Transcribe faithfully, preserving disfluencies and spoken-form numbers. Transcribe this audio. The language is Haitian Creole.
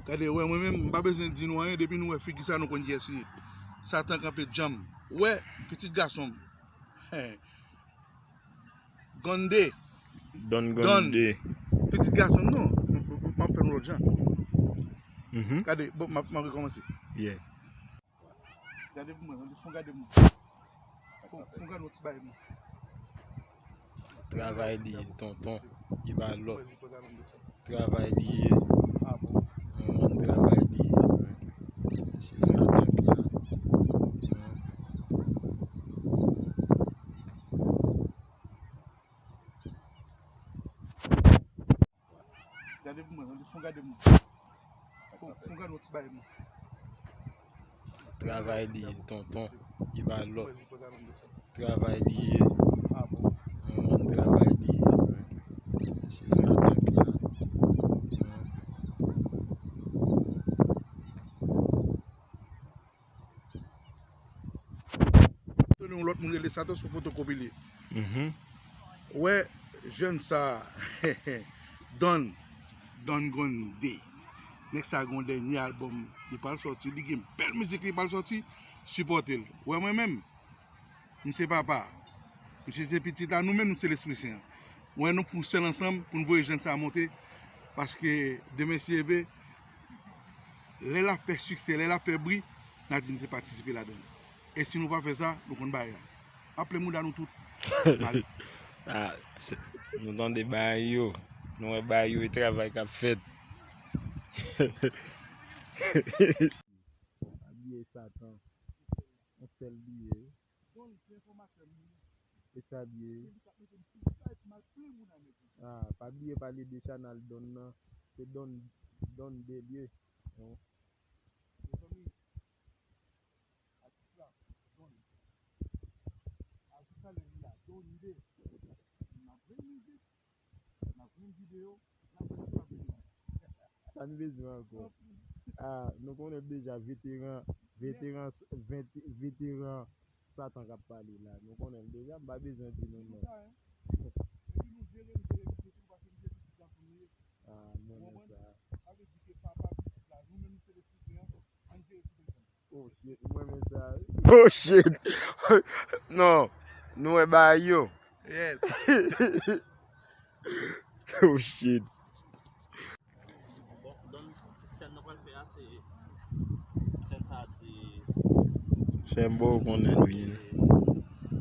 Gade, wè, mwen menm, m pa bezwen di nou anyen, depi nou wè figi sa, nou konn kiyès li ye. Satan kanpe djanm. Wè, pitit gason m. Gonde. Don Don. Gonde. Pitit gason m, non. M, m, m ap fè yon lòt jan. Mhm. Gade, bon, m ap, m ap rekòmanse. Yeah. Gade pou mwen, fon gade pou mwen. Fon, fon gade yon ti bagay pou mwen. Travay li ye, tonton. Li pa lòt. Travay li ye. Yon moun travay li ye. Se sa tank la. Gade pou mwen, fon gade pou mwen. Fon, fon gade yon ti bagay pou mwen. Travay li ye, tonton. Li pa lòt. Travay li ye. Yon moun travay li ye. Se sa tank la. Tounen yon lòt moun rele Satos, yon fotokopi li ye. Mhm. Wè, jèn sa, Don, Don Gonde. Nèg sa gon dènye albòm li pral sòti, li gen bèl mizik li pral sòti, sipòte l. Wè mwen menm, m se papa, misye se pitit la, nou menm nou se Lespri Sen an. Wè nou fè yon sèl ansanm pou n voye jèn sa monte, paske demen si Dye vle, lè l ap fè siksè, lè l ap fè bri, n a di n te patisipe ladan l. E si nou pa fè sa, nou konn bagay la. Aple mouda nou tout. Mal. Ah, se, nou tande bagay yo. Nou wè bagay yo e travay k ap fèt. Pa bliye Satan. Yon sèl bliye. E sa bliye. Ah, pa bliye pale de chanal Don nan. Se Don, Don de Dieu. Atis la, Don. Atis la, li a Don de. N ap jwenn mizik, n ap jwenn videyo, n ap jwenn tout bagay. Sa n bezwen ankò? Ah, nou konnen deja veteran, veteran, vete-, veteran Satan k ap pale la. Nou konnen l deja, m pa bezwen di nou non. Epi nou jere, nou jere misye tou, paske misye pitit gason nou ye. Ah, mwen renmen sa. Sa vle di ke papa pitit la, nou menm nou se Lespri Sen an, ann jere tout ensemble. Oh shit, mwen renmen sa. Oh shit. Non, nou wè bagay yo. Yes. Oh shit. Bon, donk, sèn nou pral fè a, se sèn sa di. Sèn bo konnen byen.